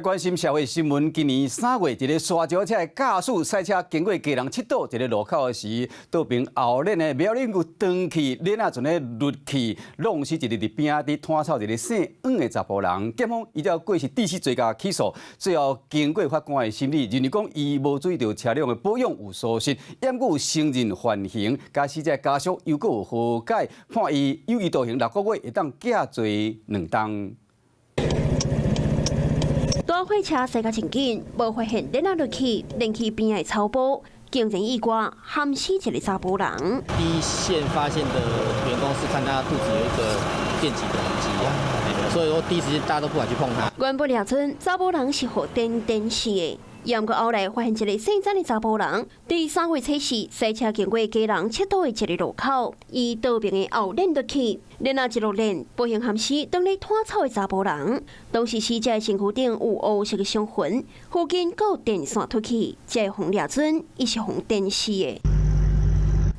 關心社會新聞，今年3月，一個沙石車的駕駛賽車經過基隆七堵一個路口的時，倒爿後輪的尾輪有斷去，輪仔陣咧落去，弄死一個佇邊仔佇拖草一個姓黃的查埔人。檢方依照過失致死罪共起訴，最後經過法官的審理，認為講伊無注意著車輛的保養有疏失，毋過有承認犯行，佮死者家屬又閣有和解，判伊有期徒刑6個月，會當減罪2冬。大貨車駛甲真緊，無發現輪仔落去，連去邊仔的草埔，驚人意外，譀死一个查埔人。第一線發現的員工是看他肚子有一個電擊的痕跡啊，所以說第一時間大家都不敢去碰他。原本掠準查埔人是予電電死的，毋過後來發現一个姓曾的查埔人，佇3月初四賽車經過基隆七堵的一个路口，伊倒爿的後輪落去，輪仔一落鏈，不幸譀死當咧拖草的查埔人。當時死者的身軀頂有烏色的傷痕，附近閣有電線脫去，才會予掠準伊是予電死的。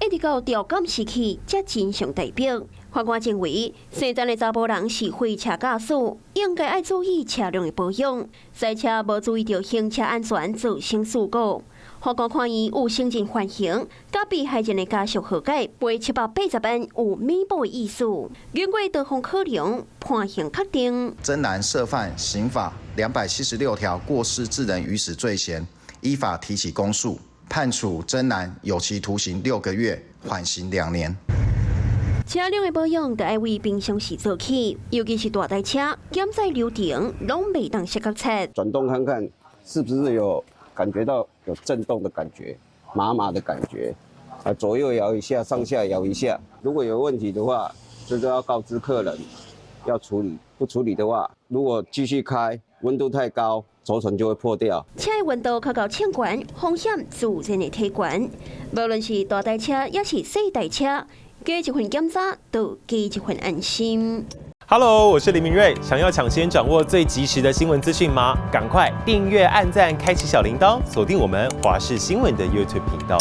一直到調監視器，才真相大白。法官認為，姓曾的查埔人是貨車駕駛，應該愛注意車輛的保養，賽車無注意著行車安全，造成事故。法官看伊有承認犯行，佮被害人的家屬和解，賠780萬，有彌補的意思。經過多方考量，判刑確定。曾男涉犯刑法276條過失致人於死罪嫌，依法提起公訴，判處曾男有期徒刑6個月，緩刑2年。車輛的保養著愛為平常時做起，尤其是大台車，檢載流程攏袂當失覺切。轉動看看，是不是有感覺到有震動的感覺，麻麻的感覺，啊，左右搖一下，上下搖一下，如果有問題的話，這都要告知客人要處理，不處理的話，如果繼續開，溫度太高，軸承就會破掉。車的溫度較夠稱懸，風險自然會提懸。無論是大台車，抑是細台車，加一份檢查，就加一份安心。 Hello，我是林明瑞。想要搶先掌握最及時的新聞資訊嗎？趕快訂閱、按讚、開啟小鈴鐺，鎖定我們華視新聞的 YouTube 頻道。